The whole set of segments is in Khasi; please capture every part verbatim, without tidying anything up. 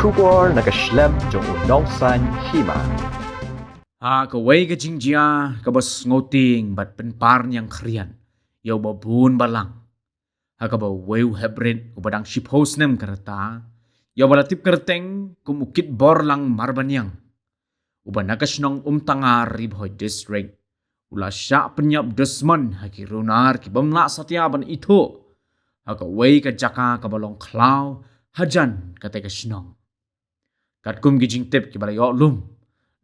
Khubor na ka shlem jong u Nongsaiñ Hima. Ha kawei ka jingjia kaba sngewtieng bad pynpar niang khriat ïa uba bun balang, ha kaba uwei u heprit uba dang shiphew snem ka rta, ïa uba la tip kyrteng kum u Kitborlang Marbaniang, uba na ka shnong Umtangar, Ri Bhoi District, u la shah pynïap dusmon ha ki runar ki bym lah satia ban ithuh ha kawei ka jaka kaba long khlaw hajan katei ka shnong. Katkum ki jingtip kiba la ïoh lum,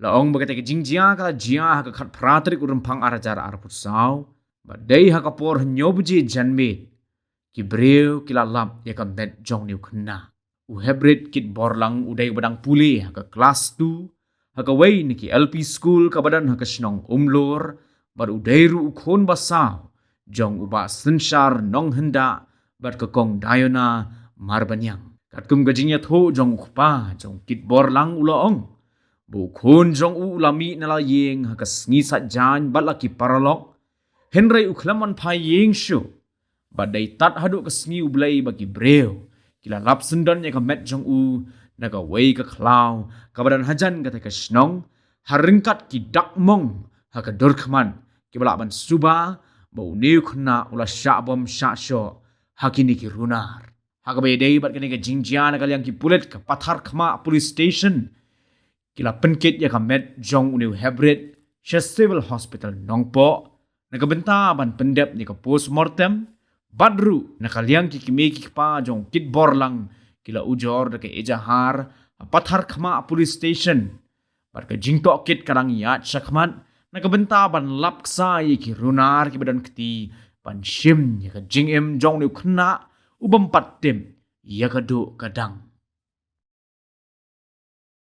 la ong ba katei ka jingjia ka la jia ha ka khatphra tarik u Rymphang ar hajar arphew saw, ba dei ha ka por hynñiew baje janmiet, ki briew ki la lap ïa ka met jong une u khynnah. U heprit Kitborlang u dei uba dang pule ha ka klas two ha kawei na ki L P school kaba don ha ka shnong Umlur, bad u dei ruh u khun ba saw jong u Bah Synshar Nonghynda bad ka Kong Diana Marbaniang. Katkum ka jingïathuh jong u kpa jong u Kitborlang, u la ong ba u khun jong u u la mih na la ïing ha ka sngi Saitjaiñ bad la ki paralok, hynrei u khlem wan phai ïing shuh, bad dei tad haduh ka sngi U Blei ba ki briew ki la lap syndon ïa ka met jong u na kawei ka khlaw kaba don hajan katei ka shnong, ha ryngkat ki dak mong ha ka dur khmat kiba lah ban suba ba une u khynnah u la shah bom shah shoh ha kine ki runar. Ha kaba ïadei bad kane ka jingjia, na ka liang ki pulit ka Patharkhmah Police Station ki la pynkit ïa ka met jong une u heprit sha Civil Hospital Nongpoh na ka bynta ban pyndep ïa ka post mortem, bad ruh na ka liang ki kmie ki kpa jong u Kitborlang ki la ujor da ka ejahar ha Patharkhmah Police Station. Bad ka jingtohkit ka dang ïaid shakhmat na ka bynta ban lap ksai ïa ki runar kiba don kti ban shim ïa ka jingim jong une u khynnah u bym pat tip ïa ka duh ka dang.